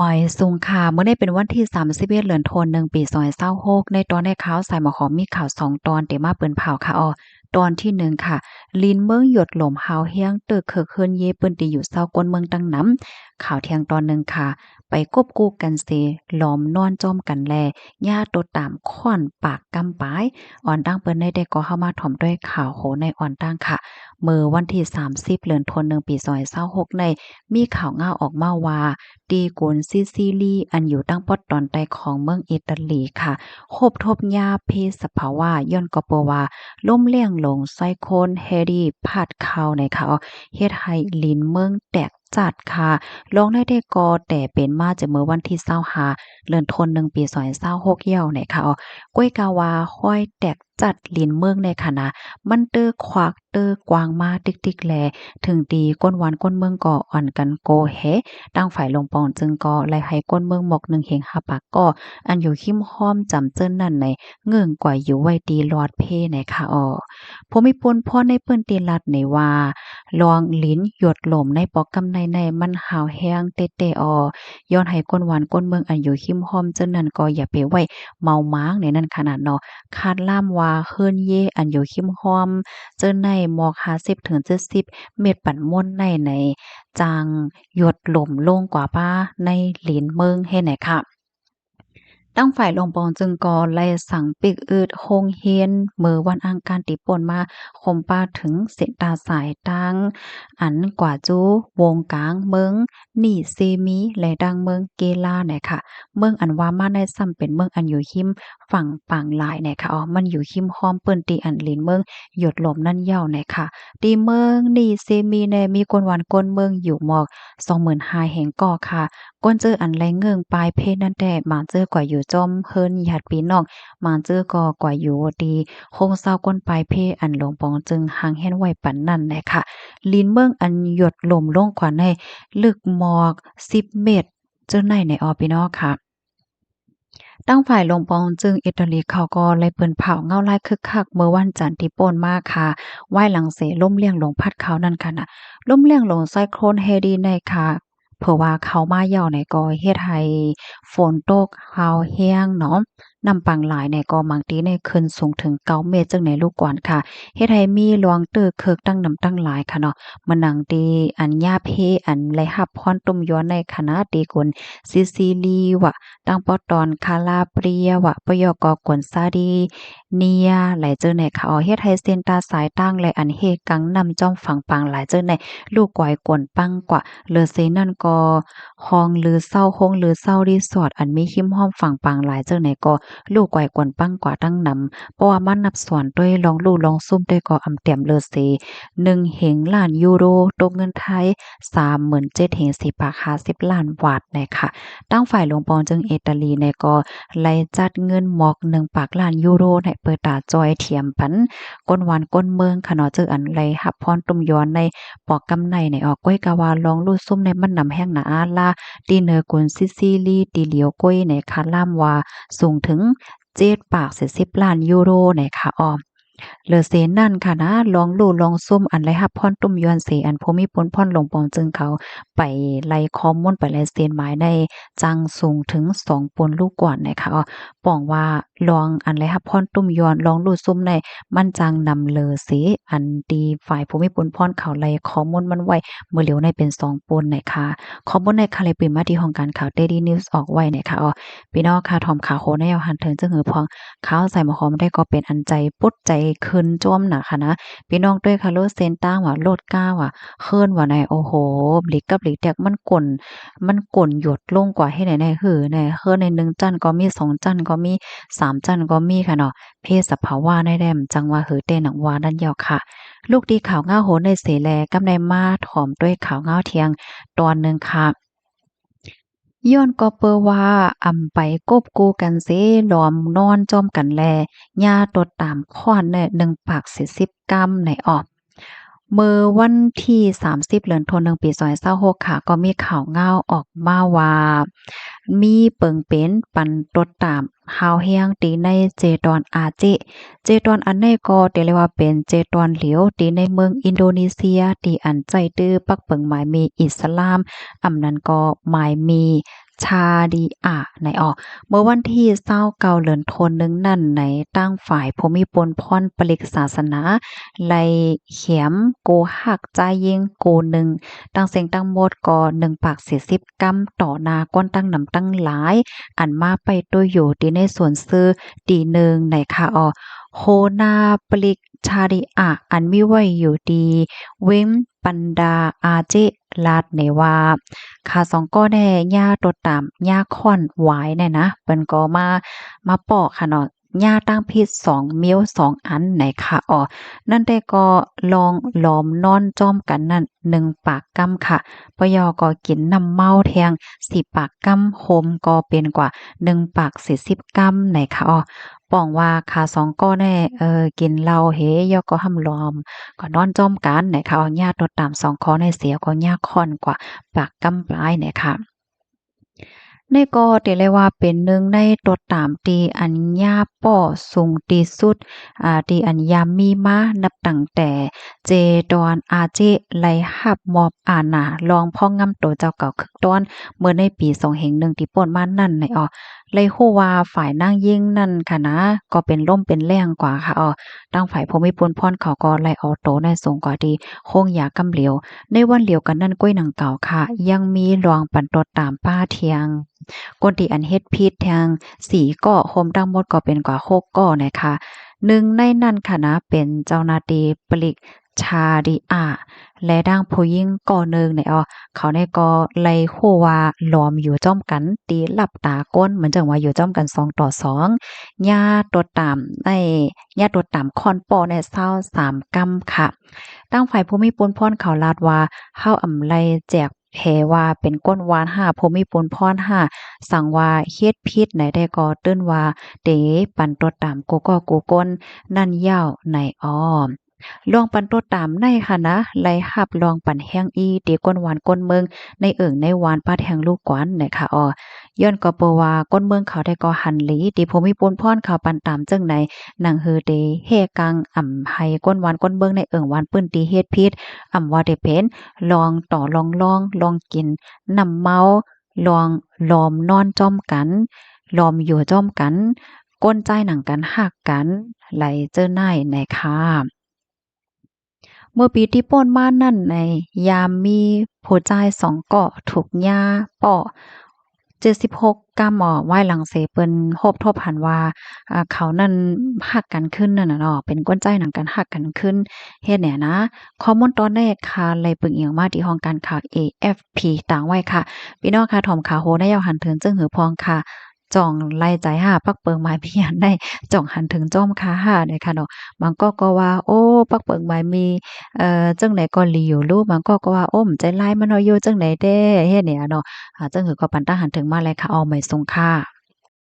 ໝາຍສຸງຄ່ະ ມື້ນີ້ເປັນວັນທີສາມສິບເອັດ ເດືອນໂທນ ໜຶ່ງ ປີສອງພັນຊາວຫົກ ໃນຕອນນີ້ຂ່າວສາຍໝາກຫອມມີຂ່າວສອງຕອນ ເດມາເປີນເຜົາຄ່ະ. ອໍ ຕອນທີໜຶ່ງຄ່ະ ລິນເມືອງຢົດຫຼົມຮາວແຮງ ເຕີກເຄີກເຮືອນເຢ ພື້ນທີ່ຢູ່ເຊົາ ຄົນເມືອງຕັ້ງນຳ. ຂ່າວທ່ຽງຕອນໜຶ່ງຄ່ະ ໄປກົບກູ້ກັນເສ ລອມນອນຈ້ອມກັນແລ ຍ່າຕົດຕາມຄ້ອນປາກກຳປາຍ. ອ່ອນຕັ້ງເປີນໃນແຕ່ກໍເຮົາມາຖອມດ້ວຍຂ່າວໂຫໃນອ່ອນຕັ້ງຄ່ະ. ເມື່ອວັນທີສາມສິບ ເດືອນໂທນ ໜຶ່ງ ປີສອງພັນຊາວຫົກໃນ ມີຂ່າວງາວອອກມາວ່າ ທີ່ກຸນຊິຊິລີ ອັນຢູ່ທາງປອດຕອນໃຕ້ຂອງເມືອງອີຕາລີຄ່ະ ພົບທົບຍາເພສະພາວະ ຍ້ອນກໍເພາະວ່າລົມແຮງລົງໄຊໂຄນແຮຣີພັດເຂົ້າໃນຄ່ະ ເຮັດໃຫ້ລິນເມືອງແຕກຈັດຄ່ະ. ລອງໃນແຕ່ກໍແຕ່ເປັນມາຈາກເມື່ອວັນທີຊາວຫ້າ ເດືອນໂທນ ໜຶ່ງ ປີສອງພັນຊາວຫົກແລ້ວໃນຄ່ະ. ກ້ວຍກາວ່າຮອຍແຕກ ຈັດລິນເມືອງໃນຂະນະ ມັນເຕີຄວັກເຕີກວ້າງມາຕິກໆ ແລ ເຖິງຕີຄົນບ້ານຄົນເມືອງກໍອ່ອນກັນໂກເຮ. ທາງຝ່າຍຫຼວງປອງຈຶ່ງກໍໄລ່ໃຫ້ຄົນເມືອງໝອກໜຶ່ງເຮງຫ້າປາກກໍ ອັນຢູ່ຮິມຮ່ອມຈຳເຈີນນັ້ນໃນ ເງີ້ງກວ່າຢູ່ໄວ້ທີ່ລອດເພໃນຄະອໍ. ຜູ້ມີບຸນພອນໃນພື້ນທີ່ລັດໃນວ່າ ລອງລິນຢົດຫຼົມໃນປອກກຳໃນໃນ ມັນຮາວແຮງແທ້ໆ ອໍ ຍ້ອນໃຫ້ຄົນບ້ານຄົນເມືອງອັນຢູ່ຮິມຮ່ອມເຈີນນັ້ນກໍຢ່າໄປໄວ້ເມົາໝາງໃນນັ້ນຂະນະເນາະ. ຄາດລາມວ່າເຮືອນເຢອັນຢູ່ຮິມຮ່ອມເຈີໃນໝອກຫ້າສິບເຖິງເຈັດສິບເມັດປັນມົນໃນໃນ ຈັ່ງຢົດຫຼົມລົງກວ່າປ້າໃນລິນເມືອງເຮັດໃນຄ່ະ. ທາງຝ່າຍຫຼວງປອງຈຶ່ງກໍໄດ້ສັ່ງປິດອຶດໂຮງຮຽນ ເມື່ອວັນອັງຄານທີ່ປົນມາ ຄົມປ້າເຖິງເສັ້ນຕາສາຍທາງ ອັນກວ່າຈູວົງກາງເມືອງ ນີເຊມີ ແລະ ດັ່ງເມືອງເກລາແນະຄ່ະ. ເມືອງອັນວ່າມາໃນຊ້ຳເປັນເມືອງອັນຢູ່ຮິມຝັ່ງປາງຫຼາຍແນະຄ່ະ ມັນຢູ່ຮິມຮ່ອມພື້ນທີ່ອັນລິນເມືອງຢົດຫຼົມນັ້ນເຍົາແນະຄ່ະ. ທີ່ເມືອງນີເຊມີແນະ ມີຄົນບ້ານຄົນເມືອງຢູ່ໝອກສອງໝື່ນຫ້າແຫ່ງກໍຄ່ະ. ຄົນເຈີອັນໄລ່ເງີ້ງປາຍເພນັ້ນແຕ່ ບາງເຈີກວ່າຢູ່ຈອມເຮືອນຍາດພີ່ນ້ອງ ບາງເຈີກໍກວ່າຢູ່ທີ່ໂຮງເຊົາຄົນປາຍເພ ອັນຫຼວງປອງຈຶ່ງຮ່າງແຮນໄວ້ປານນັ້ນແນະຄ່ະ. ລິນເມືອງອັນຢົດຫຼົມລົງກວ່າໃນ ເລິກໝອກສິບເມັດ ເຈົ້າໃນໃນອອ ພີ່ນ້ອງຄ່ະ. ທາງຝ່າຍຫຼວງປອງຈຶ່ງອີຕາລີເຂົາກໍໄດ້ເປີນເຜົາເງົາລາຍຄຶກຄັກ ເມື່ອວັນຈັນທີ່ປົນມາຄ່ະ ວາຍຫຼັງເສລົມແຮງລົງພັດເຂົ້ານັ້ນຄ່ະນະ. ລົມແຮງລົງໄຊໂຄນແຮຣີໃນຄ່ະ ເພາະວ່າເຂົ້າມາເຍົາໃນກໍເຮັດໃຫ້ຝົນຕົກຮາວແຮງເນາະ. ນ້ຳປາງຫຼາຍໃນກໍບາງທີ່ໃນຂຶ້ນສູງເຖິງເກົ້າເມັດ ຈຶ່ງໃນລູກກວນຄ່ະ ເຮັດໃຫ້ມີລວງເຕີເຄີກຕັ້ງນ້ຳຕັ້ງຫຼາຍຄ່ະເນາະ. ເໝືອນດັ່ງທີ່ອັນຍາເພ ອັນໄດ້ຮັບພອນຕຸ້ມຢວນໃນຂະນະທີ່ກົນຊິຊິລີວະ ທາງປອກຕອນຄາລາເບຍວະ ປະຍອກກໍກົນຊາດີເນຍ ຫຼາຍເຈີໃນຄ່ະ ເຮັດໃຫ້ເສັ້ນຕາສາຍທາງ ແລະ ອັນເຮກາງນ້ຳຈອມຝັ່ງປາງຫຼາຍເຈີໃນ ລູກກວາຍກົນປັງກວ່າ. ເຫຼືອເສນັ້ນກໍ ຫ້ອງລືເຊົ່າ ໂຮງລືເຊົ່າ ຣີສອດ ອັນມີຮິມຮ່ອມຝັ່ງປາງຫຼາຍເຈີໃນກໍ ລູກກວາຍກົນປັງກວ່າຕັ້ງນຳ. ເພາະວ່າມານັບສ່ວນດ້ວຍລອງລູ້ລອງຊຸມໄດ້ກໍອຳແຕ້ມເຫຼືອເສ ໜຶ່ງເຮັງລ້ານຢູໂຣ ຕົກເງິນໄທ ສາມໝື່ນເຈັດເຮັງສີ່ປາກຫ້າສິບລ້ານບາດແນະຄ່ະ. ທາງຝ່າຍຫຼວງປອງຈຶ່ງເອຕາລີແນະກໍໄດ້ຈັດເງິນໝອກໜຶ່ງປາກລ້ານຢູໂຣໃນເປີດຕາຈ່ອຍຖຽມປັນຄົນບ້ານຄົນເມືອງຄ່ະເນາະ ເຈີອັນໄດ້ຮັບພອນຕຸ້ມຢວນໃນປອກກຳໃນໃນອອກ. ກ້ວຍກາວ່າລອງລູ້ຊຸມໃນມັນນຳແຮງໜາອາລາ ທີ່ເໜືອກຸນຊິຊິລີ ທີ່ຫຼຽວກ້ວຍໃນຄາລາມວ່າສູງເຖິງເຈັດປາກສີ່ສິບລ້ານຢູໂຣໃນຄ່ະອອມ. ເຫຼືອເສນັ້ນຄ່ະນະ ລອງລູ້ລອງຊຸມອັນໄດ້ຮັບພອນຕຸ້ມຢວນເສ ອັນຜູ້ມີປຸນພອນຫຼວງປອງຈຶ່ງເຂົາໄປໄລ່ຂໍ້ມູນໄປໄລ່ເຊັນໝາຍໃນ ຈັ່ງສູງເຖິງສອງປຸນລູກກວນໃນຄ່ະອອ ປອງວ່າລອງອັນໄດ້ຮັບພອນຕຸ້ມຢວນ ລອງລູ້ຊຸມໃນມັນຈັ່ງນຳເລີເສ ອັນທີ່ຝ່າຍຜູ້ມີປຸນພອນເຂົາໄລ່ຂໍ້ມູນມັນໄວ້ມື້ຫຼຽວໃນເປັນສອງປຸນໃນຄ່ະ. ຂໍ້ມູນໃນຄ່ະໄດ້ປີມາທີ່ຫ້ອງການຂ່າວເຕລີນິວສ໌ອອກໄວ້ໃນຄ່ະອອ. ພີ່ນ້ອງຄ່ະ ຖອມຂ່າວໂຄໃນເອົາຫັນເຖິງຈະຫືອພວງ ຂ່າວໃສ່ໝາຫອມໄດ້ກໍເປັນອັນໃຈປຸດໃຈຂຶ້ນຈ້ອມໜາຄະນະ ພີ່ນ້ອງດ້ວຍຄ່ະ ລົດເສັ້ນທາງວ່າ ລົດກ້າວ່າ ເຮືອນວ່າໃນ ໂອ້ໂຫ ຫຼີກກັບຫຼີກແຕກ ມັນກົນ ມັນກົນຢົດລົງກວ່າເຮັດໃດໃນ ເຮືອໃນ ເຮືອໃນໜຶ່ງຊັ້ນກໍມີ ສອງຊັ້ນກໍມີ ສາມຊັ້ນກໍມີຄ່ະເນາະ ເພສະພາວະໃນແດມ ຈັ່ງວ່າເຮີແຕ່ໜັງວ່ານັ້ນເຍົາຄ່ະ. ລູກທີ່ຂ່າວງາວໂຫໃນເສແລ ກຳໄດ້ມາຖອມດ້ວຍຂ່າວງາວທ່ຽງຕອນໜຶ່ງຄ່ະ. ຍ້ອນກໍເປີວ່າອຳໄປກົບກູ້ກັນເສ ລອມນອນຈ້ອມກັນແລ ຍາຕົດຕາມຄ້ອນແນະ ໜຶ່ງປາກສີ່ສິບກຳໃນອອກ. ເມື່ອວັນທີສາມສິບ ເດືອນໂທໜຶ່ງ ປີສອງພັນຊາວຫົກຄ່ະ ກໍມີຂ່າວງາວອອກມາວ່າ ມີເປິງເປັນປັນຕົດຕາມ ຮາວແຮງ ຕີໃນເຈຕອນອາເຈ. ເຈຕອນອັນໃນກໍເປັນເລີຍວ່າເປັນເຈຕອນຫຼຽວ ຕີໃນເມືອງອິນໂດນີເຊຍ ທີ່ອັນໃຊ້ຕື້ປັກເປິງໝາຍມີອິດສະລາມ ອຳນັ້ນກໍໝາຍມີ ຊາຣີອາ ໃນອອກ ເມື່ອວັນທີຊາວເກົ້າ ເດືອນໂທນໜຶ່ງນັ້ນ ໃນ ທາງຝ່າຍຜູ້ມີປຸນພອນປະລິກສາສະໜາ ໄລ່ແຂມກູຮັກຊາຍຍິງກູໜຶ່ງ ທັງເສັງທັງໝົດກໍໜຶ່ງປາກສີ່ສິບກຳ ຕໍ່ໜ້າຄົນຕັ້ງໜຳຕັ້ງຫຼາຍ ອັນມາໄປໂຕຢູ່ທີ່ໃນສວນຊື່ທີ່ໜຶ່ງໃນຄະອອ ໂຮນາປະລິກ ຊາຣີອາ ອັນມີໄວ້ຢູ່ທີ່ເວັງບັນດາອາເຈ ລາດແນວ່າ ຂ້າສອງກໍແນ່ຍ່າຕົດຕາມຍ່າຄ້ອນຫວາຍແນ່ນະ ເພິ່ນກໍມາ ມາປອກຫັ້ນເນາະ ຍ່າຕັ້ງພິດສອງມ້ຽວສອງອັນໃນຄະອອ ນັ້ນແຕ່ກໍລອງລອມນອນຈ້ອມກັນນັ້ນໜຶ່ງປາກກຳຄະ ປະຫຍໍກໍກິນນ້ຳເມົາແທງສີ່ປາກກຳ ໂຮມກໍເປັນກວ່າໜຶ່ງປາກສີ່ສິບກຳໃນຄະອອ ປອງວ່າຂ້າສອງກໍແນ່ ເອີ ກິນເຫຼົ້າເຮ ຢອກກໍຮ່ຳລອມ ກໍນອນຈ້ອມກັນໃນຄະອອ ຍ່າຕົດຕາມສອງຂໍ້ໃນເສຍກໍຍ່າຄ້ອນກວ່າປາກກຳປາຍໃນຄະ ໃນກໍເຕເລວ່າເປັນໜຶ່ງໃນຕົວຕາມທີ່ອັນຍາປໍສູງທີ່ສຸດ ອາ ທີ່ອັນຍາມມີມານັບຕັ້ງແຕ່ເຈດອນອາເຈໄລ່ຮັບມອບອານາລອງພອງງຳໂຕເຈົ້າເກົ່າຄຶກຕ້ອນ ເມື່ອໃນປີສອງເຮງໜຶ່ງທີ່ປົນມານັ້ນໃນອອ ໄລ່ຮູ້ວ່າຝ່າຍນາງຍິງນັ້ນຄະນະ ກໍເປັນລົມເປັນແລ້ງກວ່າຄະອອ ທາງຝ່າຍຜູ້ມີປຸນພອນເຂົາກໍໄລ່ເອົາໂຕໃນສົ່ງກວ່າທີ່ໂຮງຢາກຳຫຼຽວ ໃນວັນດຽວກັນນັ້ນກ້ວຍໜັງເກົ່າຄະ ຍັງມີລອງປັນຕົວຕາມປາທຽງ ຄົນທີ່ອັນເຮັດຜິດແທງສີ່ກໍ ໂຮມທັງໝົດກໍເປັນກວ່າຫົກກໍນະຄະ ໜຶ່ງໃນນັ້ນຄະນະ ເປັນເຈົ້າໜ້າທີ່ປະລິກ ຊາຣີອາ ແລະ ທາງຜູ້ຍິງກໍໜຶ່ງໃນອອ ເຂົານີ້ກໍໄລ່ຮູ້ວ່າລອມຢູ່ຈ້ອມກັນ ຕີລັບຕາກົ້ນ ເໝືອນຈັ່ງວ່າຢູ່ຈ້ອມກັນສອງຕໍ່ສອງ ຍ່າຕົວຕາມໃນ ຍ່າຕົວຕາມຄ້ອນປ້ອໃນຊາວສາມກຳຄະ ທາງຝ່າຍຜູ້ມີປຸນພອນເຂົາລາດວ່າ ເຮົາອຳໄລ່ແຈກ ແຮວ່າເປັນກົ້ນວານຫ້າ ຜູ້ມີປຸນພອນຫ້າ ສັງວ່າເຮັດຜິດໃນໃດກໍຕື່ນວ່າເຕປັນຕົວຕາມກູກໍກູກົ້ນນັ້ນເຍົາໃນອອມ ລວງປັນຕົວຕາມໃນຄະນະ ໄລ່ຮັບລວງປັນແຮງອີ່ ຕີກົ້ນວານກົ້ນເມືອງ ໃນເອີ່ງໃນວານປາແທງລູກກວານໃນຄະອອ ຍ້ອນກໍເປີວ່າກົ້ນເມືອງເຂົາແຕ່ກໍຫັນຫຼີ ຕີຜູ້ມີປຸນພອນເຂົາປັນຕາມເຈີ່ງໃດ ໜັງຮືເຕແຮກັງ ອຳໃຫ້ກົ້ນວານກົ້ນເມືອງໃນເອີ່ງວານພື້ນທີ່ເຮັດຜິດ ອຳວ່າເຕເປັນ ລອງຕໍ່ລອງລອງ ລອງກິນນ້ຳເມົາ ລອງລອມນອນຈ້ອມກັນ ລອມຢູ່ຈ້ອມກັນ ກົ້ນໃຈໜັງກັນຮັກກັນ ໄລເຈີນາຍແນ່ຄ່າ. ເມື່ອປີທີ່ປົນມານັ້ນໃນ ຍາມມີຜູ້ຊາຍສອງເກາະ ຖືກຍ່າເປາະ ເຈັດສິບຫົກກຳ ອອ ວາຍຫຼັງເສເພິ່ນຮົບທົບຫັນວ່າ ອາ ເຂົານັ້ນຮັກກັນຄືນນັ້ນນະເນາະ ເປັນກົ້ນໃຈໜັງກັນຮັກກັນຄືນ ເຮັດແນວນະ ຂໍ້ມູນຕອນແລກຄ່າໄລ່ປຶງອີງມາທີ່ຫ້ອງການຂ່າວ ເອ ເອັຟ ພີ ຕາງໄວ້ຄ່ະ ພີ່ນ້ອງຄ່ະ ຖອມຂາໂຮໃນເຍົາຫັນເຖິງເຈີງຫືອພອງຄ່ະ ຈ່ອງໄລ່ໃຈຫ້າ ປັກເປິງໝາຍມີອັນໃດ ຈ່ອງຫັນເຖິງຈ້ອມຄ່ະຫ້າ ເນຍຄ່ະເນາະ ບາງກໍກໍວ່າ ໂອ້ ປັກເປິງໝາຍມີ ເອີ ເຈີງໃດກໍຫຼີຢູ່ລູ ບາງກໍກໍວ່າ ໂອ້ ມັນໃຈລາຍມັນເນາະ ຢູ່ເຈີງໃດແດ່ ເຮັດແນວເນາະ ອາ ເຈີງຫືອກໍປັນຕາຫັນເຖິງມາແລ້ວຄ່ະ ເອົາ ໝາຍສົງຄ່ະ.